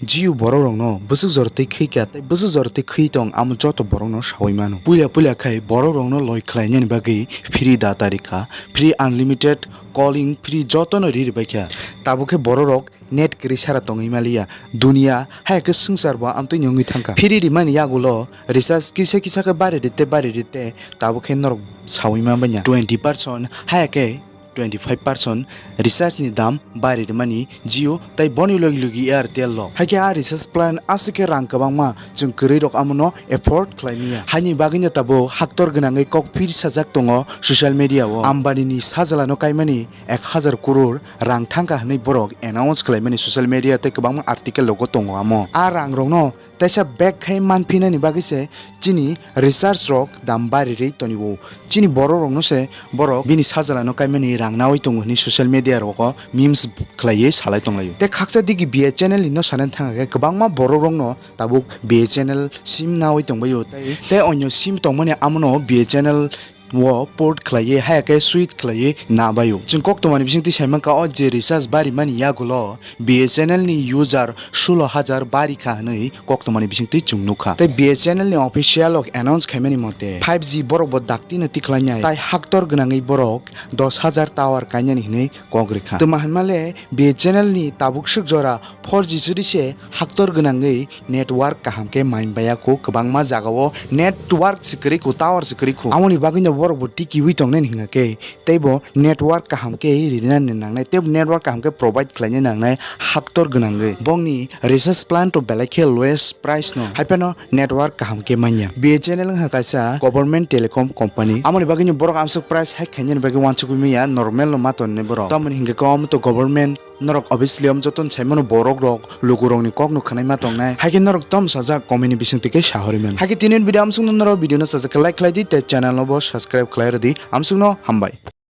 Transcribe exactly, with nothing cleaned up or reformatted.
Jio borok rokno bwswk jora tei khwi kha tei bwswk jora tei khwi tong amo joto borok no sawi mano. Puila puila khai borok rokno loi khlai nani bagwi free data rikha, free unlimited calling, free joto no ri ribai kha. Tabuk khe borok rok net kwrwi sara tongwi maliya. Dunia hai khe swngchar bo amtwi ni wngwi thangkha. Free rimani yagulo recharge kisa kisa khe bari rite bari rite tabuk khe norok sawi manbai na twenty percent hai khe twenty five percent recharge ni dam bari rimani Jio tei boni logi logi Airtel lo. Hai khe a recharge plan aswk khe rang kwbangma chwng kwrwi rok amono afford khlai maya. Haini bagwi no tabuk haktor gwnangwi kok phir sajak tongo social media o. Ambani ni sajla no kaimani ek hazar crore rang thangkha hwnwi borok announce khlaimani social media tei kwbangma article rogo tongo amo. A rang rokno teisa back khai manphinani bagwi se chini recharge rok dam bari rwi tonio. Chini borok rokno se borok bini sajla no kaimani rang nawi tongo hwnwi social media rogo memes khlaiwi salai tonglaio. Tei khaksa digi B S N L ni no sanani thangkha khe kwbangma borok rokno tabuk B S N L sim nawi tongbaio tei, tei onyo sim tongmani amono B S N L o port khlaiwi haya khe switch khlaiwi nabaio. Chwng koktwmani bisingtwi saimankha o je recharge barimani yagulo B S N L ni user sulo hajar barikha hwnwi koktwmani bisingtwi chwng nukha. Tei B S N L ni official rok announce khaimani mote five G borok bo daktino tikhlainai tai haktor gwnangwi borok dos hajar tower kainani hwnwi kok rikha. Twma hwnmale B S N L ni tabuk swk jora four G suri se haktor gwnangwi network kaham khe mainbaya kho, kwbangma jagao network se kwrwi kho, tower se kwrwi kho. Amoni bagwino borok bo tikiwi tongnani hwnkha khe teibo network kaham khe rinani nangnai, teibo network kaham khe provide khlaina nangnai haktor gwnangwi. Bongni recharge plan to belai khe lowest price no, haiphano network kaham khe manya. B S N L wngkha kaisa government telecom company, amoni bagwino borok amsuk price hike khainani bagwi uansukwi manya, normal no ma tonwi borok. Tamoni hwnkhe khe omo to government norok obviously omo joto ni saimano borok rok luku rokni kok no khwnai ma tongnai. Haikhe norok tom sajak comment ni bisingtwi khe sahori mano. Haikhe tini video amsukno norok video no sajak khe like khlai di tei channel no bo subscribe khlai rwdi. Amsukno hambai.